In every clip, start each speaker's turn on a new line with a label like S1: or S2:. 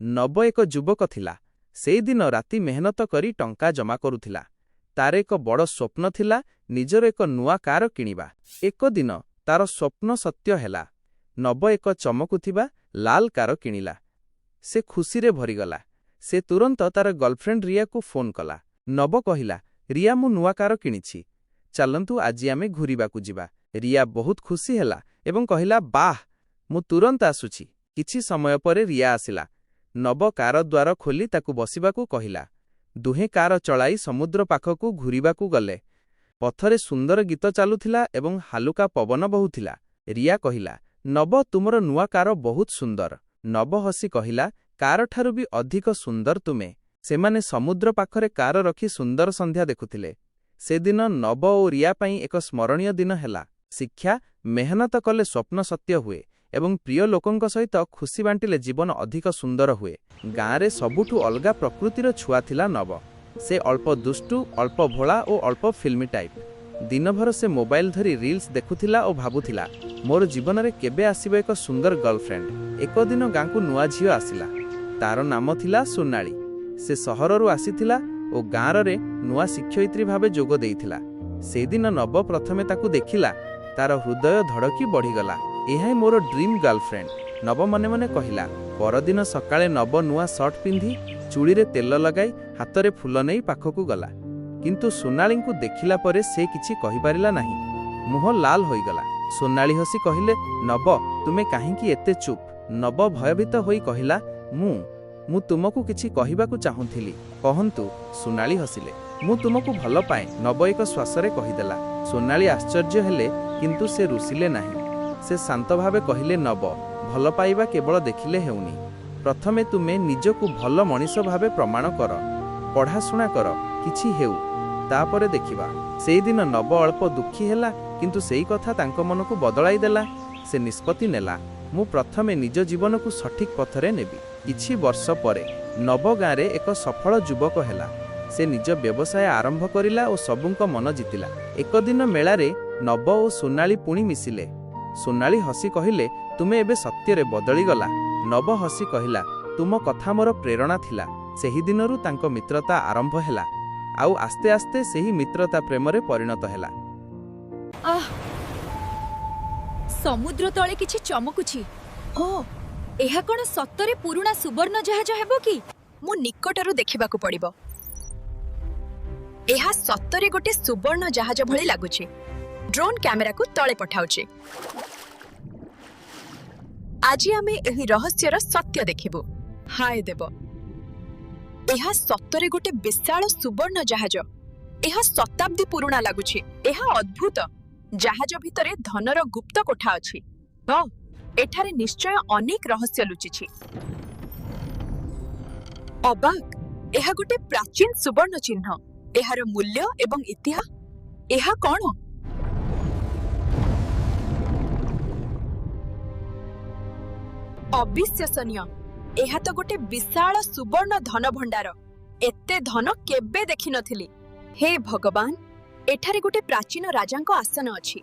S1: ନବ ଏକ ଯୁବକ ଥିଲା। ସେଇଦିନ ରାତି ମେହନତ କରି ଟଙ୍କା ଜମା କରୁଥିଲା। ତାର ଏକ ବଡ଼ ସ୍ୱପ୍ନ ଥିଲା, ନିଜର ଏକ ନୂଆ କାର କିଣିବା। ଏକ ଦିନ ତାର ସ୍ୱପ୍ନ ସତ୍ୟ ହେଲା। ନବ ଏକ ଚମକୁଥିବା ଲାଲ କାର କିଣିଲା। ସେ ଖୁସିରେ ଭରିଗଲା। ସେ ତୁରନ୍ତ ତାର ଗର୍ଲଫ୍ରେଣ୍ଡ ରିୟାକୁ ଫୋନ୍ କଲା। ନବ କହିଲା, "ରିୟା, ମୁଁ ନୂଆ କାର କିଣିଛି। ଚାଲନ୍ତୁ, ଆଜି ଆମେ ଘୁରିବାକୁ ଯିବା।" ରିୟା ବହୁତ ଖୁସି ହେଲା ଏବଂ କହିଲା, "ବାଃ, ମୁଁ ତୁରନ୍ତ ଆସୁଛି।" କିଛି ସମୟ ପରେ ରିୟା ଆସିଲା। ନବ କାର ଦ୍ୱାର ଖୋଲି ତାକୁ ବସିବାକୁ କହିଲା। ଦୁହେଁ କାର ଚଳାଇ ସମୁଦ୍ର ପାଖକୁ ଘୁରିବାକୁ ଗଲେ। ପଥରେ ସୁନ୍ଦର ଗୀତ ଚାଲୁଥିଲା ଏବଂ ହାଲୁକା ପବନ ବହୁଥିଲା। ରିୟା କହିଲା, "ନବ, ତୁମର ନୂଆ କାର ବହୁତ ସୁନ୍ଦର।" ନବ ହସି କହିଲା, "କାରଠାରୁ ବି ଅଧିକ ସୁନ୍ଦର ତୁମେ।" ସେମାନେ ସମୁଦ୍ର ପାଖରେ କାର ରଖି ସୁନ୍ଦର ସନ୍ଧ୍ୟା ଦେଖୁଥିଲେ। ସେଦିନ ନବ ଓ ରିୟା ପାଇଁ ଏକ ସ୍ମରଣୀୟ ଦିନ ହେଲା। ଶିକ୍ଷା: ମେହନତ କଲେ ସ୍ୱପ୍ନ ସତ୍ୟ ହୁଏ ଏବଂ ପ୍ରିୟ ଲୋକଙ୍କ ସହିତ ଖୁସି ବାଣ୍ଟିଲେ ଜୀବନ ଅଧିକ ସୁନ୍ଦର ହୁଏ। ଗାଁରେ ସବୁଠୁ ଅଲଗା ପ୍ରକୃତିର ଛୁଆ ଥିଲା ନବ। ସେ ଅଳ୍ପ ଦୁଷ୍ଟୁ, ଅଳ୍ପ ଭୋଳା ଓ ଅଳ୍ପ ଫିଲ୍ମି ଟାଇପ୍। ଦିନଭର ସେ ମୋବାଇଲ ଧରି ରିଲ୍ସ ଦେଖୁଥିଲା ଓ ଭାବୁଥିଲା, ମୋର ଜୀବନରେ କେବେ ଆସିବ ଏକ ସୁନ୍ଦର ଗର୍ଲଫ୍ରେଣ୍ଡ? ଏକ ଦିନ ଗାଁକୁ ନୂଆ ଝିଅ ଆସିଲା। ତାର ନାମ ଥିଲା ସୋନାଳି। ସେ ସହରରୁ ଆସିଥିଲା ଓ ଗାଁରେ ନୂଆ ଶିକ୍ଷୟିତ୍ରୀ ଭାବେ ଯୋଗ ଦେଇଥିଲା। ସେଇଦିନ ନବ ପ୍ରଥମେ ତାକୁ ଦେଖିଲା, ତାର ହୃଦୟ ଧଡ଼କି ବଢ଼ିଗଲା। "ଏହା ହିଁ ମୋର ଡ୍ରିମ୍ ଗର୍ଲଫ୍ରେଣ୍ଡ," ନବ ମନେ ମନେ କହିଲା। ପରଦିନ ସକାଳେ ନବ ନୂଆ ସର୍ଟ ପିନ୍ଧି, ଚୁଳିରେ ତେଲ ଲଗାଇ, ହାତରେ ଫୁଲ ନେଇ ପାଖକୁ ଗଲା। କିନ୍ତୁ ସୋନାଳିଙ୍କୁ ଦେଖିଲା ପରେ ସେ କିଛି କହିପାରିଲା ନାହିଁ। ମୁହଁ ଲାଲ ହୋଇଗଲା। ସୋନାଳି ହସି କହିଲେ, "ନବ, ତୁମେ କାହିଁକି ଏତେ ଚୁପ୍?" ନବ ଭୟଭୀତ ହୋଇ କହିଲା, ମୁଁ ତୁମକୁ କିଛି କହିବାକୁ ଚାହୁଁଥିଲି।" "କହନ୍ତୁ," ସୋନାଳି ହସିଲେ। "ମୁଁ ତୁମକୁ ଭଲ ପାଏ," ନବ ଏକ ଶ୍ୱାସରେ କହିଦେଲା। ସୋନାଳି ଆଶ୍ଚର୍ଯ୍ୟ ହେଲେ, କିନ୍ତୁ ସେ ରୁଷିଲେ ନାହିଁ। ସେ ଶାନ୍ତ ଭାବେ କହିଲେ, "ନବ, ଭଲ ପାଇବା କେବଳ ଦେଖିଲେ ହେଉନି। ପ୍ରଥମେ ତୁମେ ନିଜକୁ ଭଲ ମଣିଷ ଭାବେ ପ୍ରମାଣ କର। ପଢ଼ାଶୁଣା କର, କିଛି ହେଉ, ତାପରେ ଦେଖିବା।" ସେଇଦିନ ନବ ଅଳ୍ପ ଦୁଃଖୀ ହେଲା, କିନ୍ତୁ ସେଇ କଥା ତାଙ୍କ ମନକୁ ବଦଳାଇ ଦେଲା। ସେ ନିଷ୍ପତ୍ତି ନେଲା, ମୁଁ ପ୍ରଥମେ ନିଜ ଜୀବନକୁ ସଠିକ୍ ପଥରେ ନେବି। କିଛି ବର୍ଷ ପରେ ନବ ଗାଁରେ ଏକ ସଫଳ ଯୁବକ ହେଲା। ସେ ନିଜ ବ୍ୟବସାୟ ଆରମ୍ଭ କରିଲା ଓ ସବୁଙ୍କ ମନ ଜିତିଲା। ଏକ ଦିନ ମେଳାରେ ନବ ଓ ସୋନାଳି ପୁଣି ମିଶିଲେ। ସୋନାଳି ହସି କହିଲେ, "ତୁମେ ଏବେ ସତ୍ୟରେ ବଦଳିଗଲା।" ନବ ହସି କହିଲା, "ତୁମ କଥା ମୋର ପ୍ରେରଣା ଥିଲା।" ସେହିଦିନରୁ ତାଙ୍କ ମିତ୍ରତା ଆରମ୍ଭ ହେଲା, ଆଉ ଆସ୍ତେ ଆସ୍ତେ ସେହି ମିତ୍ରତା ପ୍ରେମରେ ପରିଣତ ହେଲା।
S2: ଆଃ! ସମୁଦ୍ର ତଳେ କିଛି ଚମକୁଛି। ଓ, ଏହା କ'ଣ ସତରେ ପୁରୁଣା ସୁବର୍ଣ୍ଣ ଜାହାଜ ହେବ କି?
S3: ମୁଁ ନିକଟରୁ ଦେଖିବାକୁ ପଡ଼ିବ। ଏହା ସତରେ ଗୋଟେ ସୁବର୍ଣ୍ଣ ଜାହାଜ ଭଳି ଲାଗୁଛି। ଡ୍ରୋନ୍ କ୍ୟାମେରାକୁ ତଳେ ପଠାଉଛି। ଆଜି ଆମେ ଏହି ରହସ୍ୟର ସତ୍ୟ ଦେଖିବୁ। ହାୟ ଦେବ, ଏହା ସତରେ ଗୋଟେ ବିଶାଳ ସୁବର୍ଣ୍ଣ ଜାହାଜ। ଏହା ଶତାବ୍ଦୀ ପୁରୁଣା ଲାଗୁଛି। ଏହା ଅଦ୍ଭୁତ। ଜାହାଜ ଭିତରେ ଧନର ଗୁପ୍ତ କୋଠା ଅଛି। ହଁ, ଏଠାରେ ନିଶ୍ଚୟ ଅନେକ ରହସ୍ୟ ଲୁଚିଛି। ଅବାକ୍! ଏହା ଗୋଟେ ପ୍ରାଚୀନ ସୁବର୍ଣ୍ଣ ଚିହ୍ନ। ଏହାର ମୂଲ୍ୟ ଏବଂ ଇତିହାସ। ଏହା କଣ? ଅବିଶ୍ୱସନୀୟ! ଏହା ତ ଗୋଟେ ବିଶାଳ ସୁବର୍ଣ୍ଣ ଧନ ଭଣ୍ଡାର। ଏତେ ଧନ କେବେ ଦେଖିନଥିଲି। ହେ ଭଗବାନ! ଏଠାରେ ଗୋଟେ ପ୍ରାଚୀନ ରାଜାଙ୍କ ଆସନ ଅଛି।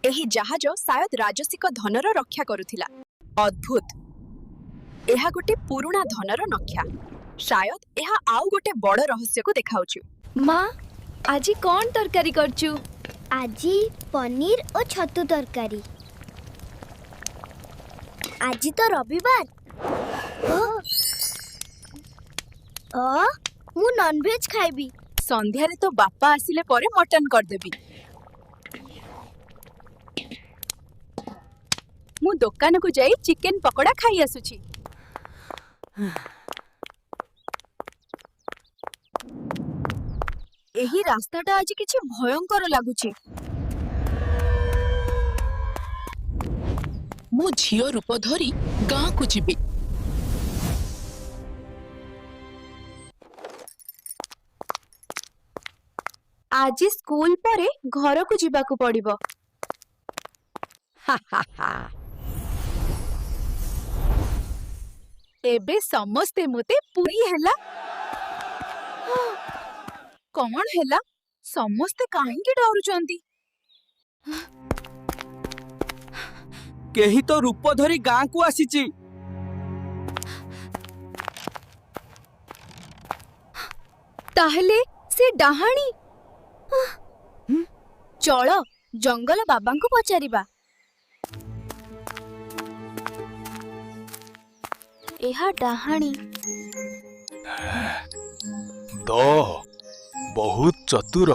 S3: ଏହି ଜାହାଜ ସାୟଦ ରାଜସିକ ଧନର ରକ୍ଷା କରୁଥିଲା। ଅଦ୍ଭୁତ! ଏହା ଗୋଟେ ପୁରୁଣା ଧନର ନକ୍ଷା। ସାୟଦ ଏହା ଆଉ ଗୋଟେ ବଡ଼ ରହସ୍ୟକୁ ଦେଖାଉଛି।
S2: ମା, ଆଜି କ'ଣ ତରକାରୀ କରିଛୁ?
S4: ଆଜି ପନିର ଓ ଛତୁ ତରକାରୀ। ଆଜି ତ ରବିବାର। ଓ ଅ ମୁଁ ନନଭେଜ ଖାଇବି।
S3: ସନ୍ଧ୍ୟାରେ ତୋ ବାପା ଆସିଲେ ପରେ ମଟନ କରିଦେବି। ମୁଁ ଦୋକାନକୁ ଯାଇ ଚିକେନ ପକୋଡା ଖାଇ ଆସୁଛି। ଏହି ରାସ୍ତାଟା ଆଜି କିଛି ଭୟଙ୍କର ଲାଗୁଛି।
S5: ମୁଁ ଝିଅ ରୂପ ଧରି ଗାଁକୁ ଯିବି।
S3: ଆଜି ସ୍କୁଲ ପରେ ଘରକୁ ଯିବାକୁ ପଡ଼ିବ। ଏବେ ସମସ୍ତେ ମୋତେ ପୁରୀ ହେଲା। କଣ ହେଲା? ସମସ୍ତେ କାହିଁକି ଡରୁଛନ୍ତି?
S6: କେହି ତ ରୂପ ଧରି ଗାଁକୁ ଆସିଛି।
S2: ତାହେଲେ ସେ ଡାହାଣୀ। ଚଳ, ଜଙ୍ଗଲ ବାବାଙ୍କୁ ପଚାରିବା।
S4: ଏହା ଡାହାଣୀ।
S6: ଦ ବହୁତ ଚତୁର।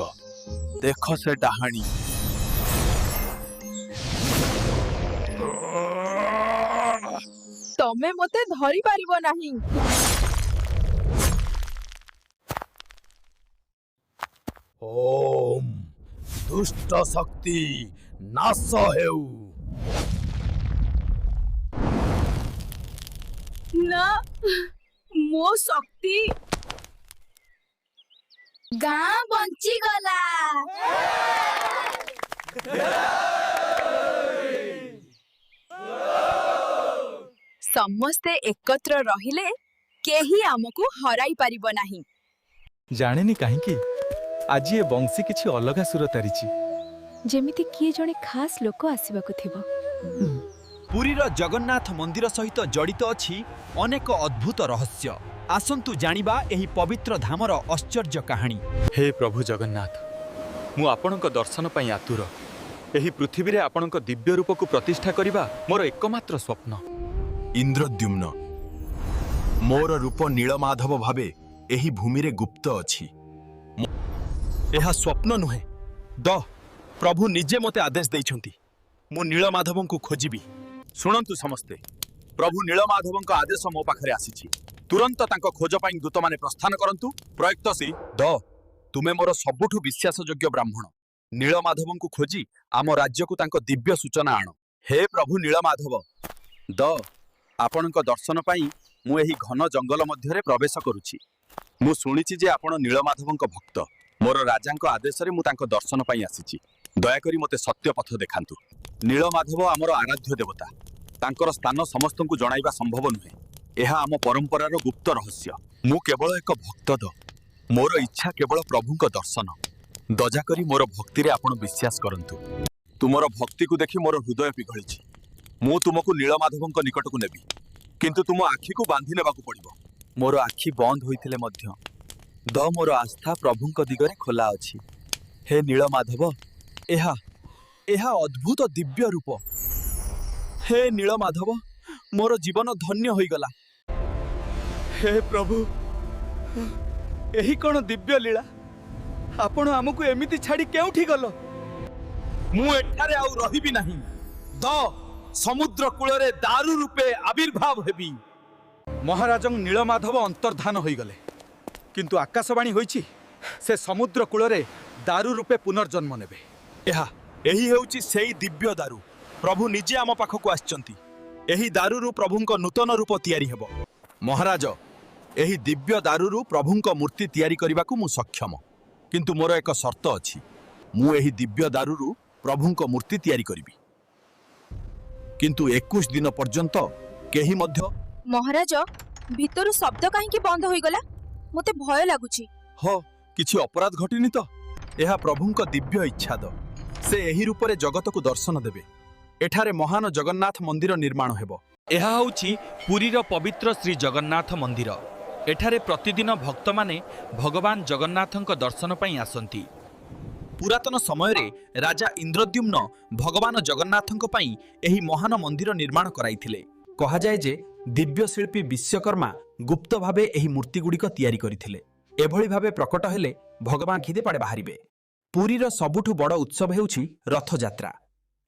S6: ଦେଖ, ସେ ଡାହାଣୀ।
S3: ତମେ ମୋତେ ଧରି ପାରିବ ନାହିଁ।
S6: ଓମ୍, ଦୁଷ୍ଟ ଶକ୍ତି ନାଶ ହେଉ।
S3: ନା, ମୋ ଶକ୍ତି!
S2: ଗାଁ ବଞ୍ଚିଗଲା।
S3: ସମସ୍ତେ ଏକତ୍ର ରହିଲେ କେହି ଆମକୁ ହରାଇ ପାରିବ ନାହିଁ।
S7: ଜାଣିନି କାହିଁକି ଆଜି ଏ ବଂଶୀ କିଛି ଅଲଗା ସୁର ତାରିଛି।
S2: ଯେମିତି କିଏ ଜଣେ ଖାସ୍ ଲୋକ ଆସିବାକୁ ଥିବ।
S8: ପୁରୀର ଜଗନ୍ନାଥ ମନ୍ଦିର ସହିତ ଜଡ଼ିତ ଅଛି ଅନେକ ଅଦ୍ଭୁତ ରହସ୍ୟ। ଆସନ୍ତୁ ଜାଣିବା ଏହି ପବିତ୍ର ଧାମର ଆଶ୍ଚର୍ଯ୍ୟ କାହାଣୀ।
S7: ହେ ପ୍ରଭୁ ଜଗନ୍ନାଥ, ମୁଁ ଆପଣଙ୍କ ଦର୍ଶନ ପାଇଁ ଆତୁର। ଏହି ପୃଥିବୀରେ ଆପଣଙ୍କ ଦିବ୍ୟ ରୂପକୁ ପ୍ରତିଷ୍ଠା କରିବା ମୋର ଏକମାତ୍ର ସ୍ୱପ୍ନ।
S9: ଇନ୍ଦ୍ରଦ୍ୟୁମ୍ନ, ମୋର ରୂପ ନୀଳମାଧବ ଭାବେ ଏହି ଭୂମିରେ ଗୁପ୍ତ ଅଛି।
S6: ଏହା ସ୍ୱପ୍ନ ନୁହେଁ ଦ ପ୍ରଭୁ ନିଜେ ମୋତେ ଆଦେଶ ଦେଇଛନ୍ତି। ମୁଁ ନୀଳମାଧବଙ୍କୁ ଖୋଜିବି। ଶୁଣନ୍ତୁ ସମସ୍ତେ, ପ୍ରଭୁ ନୀଳମାଧବଙ୍କ ଆଦେଶ ମୋ ପାଖରେ ଆସିଛି। ତୁରନ୍ତ ତାଙ୍କ ଖୋଜ ପାଇଁ ଦୂତମାନେ ପ୍ରସ୍ଥାନ କରନ୍ତୁ। ପ୍ରୟକ୍ତ ସି ଦ ତୁମେ ମୋର ସବୁଠୁ ବିଶ୍ୱାସଯୋଗ୍ୟ ବ୍ରାହ୍ମଣ। ନୀଳମାଧବଙ୍କୁ ଖୋଜି ଆମ ରାଜ୍ୟକୁ ତାଙ୍କ ଦିବ୍ୟ ସୂଚନା ଆଣ। ହେ ପ୍ରଭୁ ନୀଳମାଧବ ଦ ଆପଣଙ୍କ ଦର୍ଶନ ପାଇଁ ମୁଁ ଏହି ଘନ ଜଙ୍ଗଲ ମଧ୍ୟରେ ପ୍ରବେଶ କରୁଛି। ମୁଁ ଶୁଣିଛି ଯେ ଆପଣ ନୀଳମାଧବଙ୍କ ଭକ୍ତ। ମୋର ରାଜାଙ୍କ ଆଦେଶରେ ମୁଁ ତାଙ୍କ ଦର୍ଶନ ପାଇଁ ଆସିଛି। ଦୟାକରି ମୋତେ ସତ୍ୟ ପଥ ଦେଖାନ୍ତୁ। ନୀଳମାଧବ ଆମର ଆରାଧ୍ୟ ଦେବତା। ତାଙ୍କର ସ୍ଥାନ ସମସ୍ତଙ୍କୁ ଜଣାଇବା ସମ୍ଭବ ନୁହେଁ। ଏହା ଆମ ପରମ୍ପରାର ଗୁପ୍ତ ରହସ୍ୟ। ମୁଁ କେବଳ ଏକ ଭକ୍ତ ଦ ମୋର ଇଚ୍ଛା କେବଳ ପ୍ରଭୁଙ୍କ ଦର୍ଶନ। ଦୟାକରି ମୋର ଭକ୍ତିରେ ଆପଣ ବିଶ୍ୱାସ କରନ୍ତୁ। ତୁମର ଭକ୍ତିକୁ ଦେଖି ମୋର ହୃଦୟ ପିଘଳିଛି। ମୁଁ ତୁମକୁ ନୀଳମାଧବଙ୍କ ନିକଟକୁ ନେବି, କିନ୍ତୁ ତୁମ ଆଖିକୁ ବାନ୍ଧି ନେବାକୁ ପଡ଼ିବ। ମୋର ଆଖି ବନ୍ଦ ହୋଇଥିଲେ ମଧ୍ୟ ଦ ମୋର ଆସ୍ଥା ପ୍ରଭୁଙ୍କ ଦିଗରେ ଖୋଲା ଅଛି। ହେ ନୀଳମାଧବ, ଏହା ଅଦ୍ଭୁତ ଦିବ୍ୟ ରୂପ। ହେ ନୀଳମାଧବ, ମୋର ଜୀବନ ଧନ୍ୟ ହୋଇଗଲା।
S7: ହେ ପ୍ରଭୁ, ଏହି କ'ଣ ଦିବ୍ୟ ଲୀଳା! ଆପଣ ଆମକୁ ଏମିତି ଛାଡ଼ି କେଉଁଠି ଗଲ?
S6: ମୁଁ ଏଠାରେ ଆଉ ରହିବି ନାହିଁ ଦ ସମୁଦ୍ର କୂଳରେ ଦାରୁ ରୂପେ ଆବିର୍ଭାବ ହେବି।
S7: ମହାରାଜଙ୍କ ନୀଳମାଧବ ଅନ୍ତର୍ଧାନ ହୋଇଗଲେ, କିନ୍ତୁ ଆକାଶବାଣୀ ହୋଇଛି ସେ ସମୁଦ୍ର କୂଳରେ ଦାରୁ ରୂପେ ପୁନର୍ଜନ୍ମ ନେବେ।
S6: ଏହା ଏହି ହେଉଛି ସେଇ ଦିବ୍ୟ ଦାରୁ। ପ୍ରଭୁ ନିଜେ ଆମ ପାଖକୁ ଆସିଛନ୍ତି। ଏହି ଦାରୁରୁ ପ୍ରଭୁଙ୍କ ନୂତନ ରୂପ ତିଆରି ହେବ। ମହାରାଜ, ଏହି ଦିବ୍ୟ ଦାରୁରୁ ପ୍ରଭୁଙ୍କ ମୂର୍ତ୍ତି ତିଆରି କରିବାକୁ ମୁଁ ସକ୍ଷମ, କିନ୍ତୁ ମୋର ଏକ ସର୍ତ୍ତ ଅଛି। ମୁଁ ଏହି ଦିବ୍ୟ ଦାରୁରୁ ପ୍ରଭୁଙ୍କ ମୂର୍ତ୍ତି ତିଆରି କରିବି, କିନ୍ତୁ 21 ଦିନ ପର୍ଯ୍ୟନ୍ତ କେହି ମଧ୍ୟ
S3: ମହାରାଜ, ଭିତରୁ ଶବ୍ଦ କାହିଁକି ବନ୍ଦ ହୋଇଗଲା? ମୋତେ ଭୟ ଲାଗୁଛି।
S6: ହ, କିଛି ଅପରାଧ ଘଟିନି ତ? ଏହା ପ୍ରଭୁଙ୍କ ଦିବ୍ୟ ଇଚ୍ଛାଦ। ସେ ଏହି ରୂପରେ ଜଗତକୁ ଦର୍ଶନ ଦେବେ। ଏଠାରେ ମହାନ ଜଗନ୍ନାଥ ମନ୍ଦିର ନିର୍ମାଣ ହେବ।
S8: ଏହା ହେଉଛି ପୁରୀର ପବିତ୍ର ଶ୍ରୀ ଜଗନ୍ନାଥ ମନ୍ଦିର। ଏଠାରେ ପ୍ରତିଦିନ ଭକ୍ତମାନେ ଭଗବାନ ଜଗନ୍ନାଥଙ୍କ ଦର୍ଶନ ପାଇଁ ଆସନ୍ତି।
S6: ପୁରାତନ ସମୟରେ ରାଜା ଇନ୍ଦ୍ରଦ୍ୟୁମ୍ନ ଭଗବାନ ଜଗନ୍ନାଥଙ୍କ ପାଇଁ ଏହି ମହାନ ମନ୍ଦିର ନିର୍ମାଣ କରାଇଥିଲେ। କୁହାଯାଏ ଯେ ଦିବ୍ୟଶିଳ୍ପୀ ବିଶ୍ୱକର୍ମା ଗୁପ୍ତ ଭାବେ ଏହି ମୂର୍ତ୍ତିଗୁଡ଼ିକ ତିଆରି କରିଥିଲେ। ଏଭଳି ଭାବେ ପ୍ରକଟ ହେଲେ ଭଗବାନ ଖିଦେ ପାଡ଼େ ବାହାରିବେ। ପୁରୀର ସବୁଠୁ ବଡ଼ ଉତ୍ସବ ହେଉଛି ରଥଯାତ୍ରା।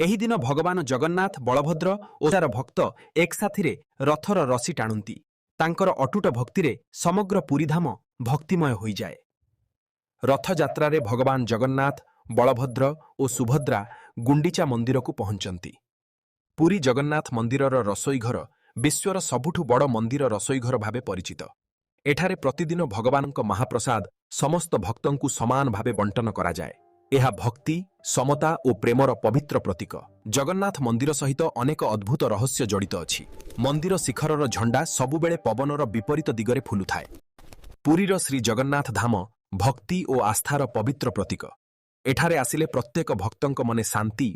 S6: ଏହି ଦିନ ଭଗବାନ ଜଗନ୍ନାଥ, ବଳଭଦ୍ର ଓ ତାର ଭକ୍ତ ଏକସାଥିରେ ରଥର ରସି ଟାଣନ୍ତି। ତାଙ୍କର ଅଟୁଟ ଭକ୍ତିରେ ସମଗ୍ର ପୁରୀଧାମ ଭକ୍ତିମୟ ହୋଇଯାଏ। ରଥଯାତ୍ରାରେ ଭଗବାନ ଜଗନ୍ନାଥ, ବଳଭଦ୍ର ଓ ସୁଭଦ୍ରା ଗୁଣ୍ଡିଚା ମନ୍ଦିରକୁ ପହଞ୍ଚନ୍ତି। ପୁରୀ ଜଗନ୍ନାଥ ମନ୍ଦିରର ରସୋଇ ଘର ବିଶ୍ୱର ସବୁଠୁ ବଡ଼ ମନ୍ଦିର ରସୋଇଘର ଭାବେ ପରିଚିତ। ଏଠାରେ ପ୍ରତିଦିନ ଭଗବାନଙ୍କ ମହାପ୍ରସାଦ ସମସ୍ତ ଭକ୍ତଙ୍କୁ ସମାନ ଭାବେ ବଣ୍ଟନ କରାଯାଏ। ଏହା ଭକ୍ତି, ସମତା ଓ ପ୍ରେମର ପବିତ୍ର ପ୍ରତୀକ। ଜଗନ୍ନାଥ ମନ୍ଦିର ସହିତ ଅନେକ ଅଦ୍ଭୁତ ରହସ୍ୟ ଜଡ଼ିତ ଅଛି। ମନ୍ଦିର ଶିଖରର ଝଣ୍ଡା ସବୁବେଳେ ପବନର ବିପରୀତ ଦିଗରେ ଫୁଲୁଥାଏ। ପୁରୀର ଶ୍ରୀ ଜଗନ୍ନାଥ ଧାମ ଭକ୍ତି ଓ ଆସ୍ଥାର ପବିତ୍ର ପ୍ରତୀକ। ଏଠାରେ ଆସିଲେ ପ୍ରତ୍ୟେକ ଭକ୍ତଙ୍କ ମନେ ଶାନ୍ତି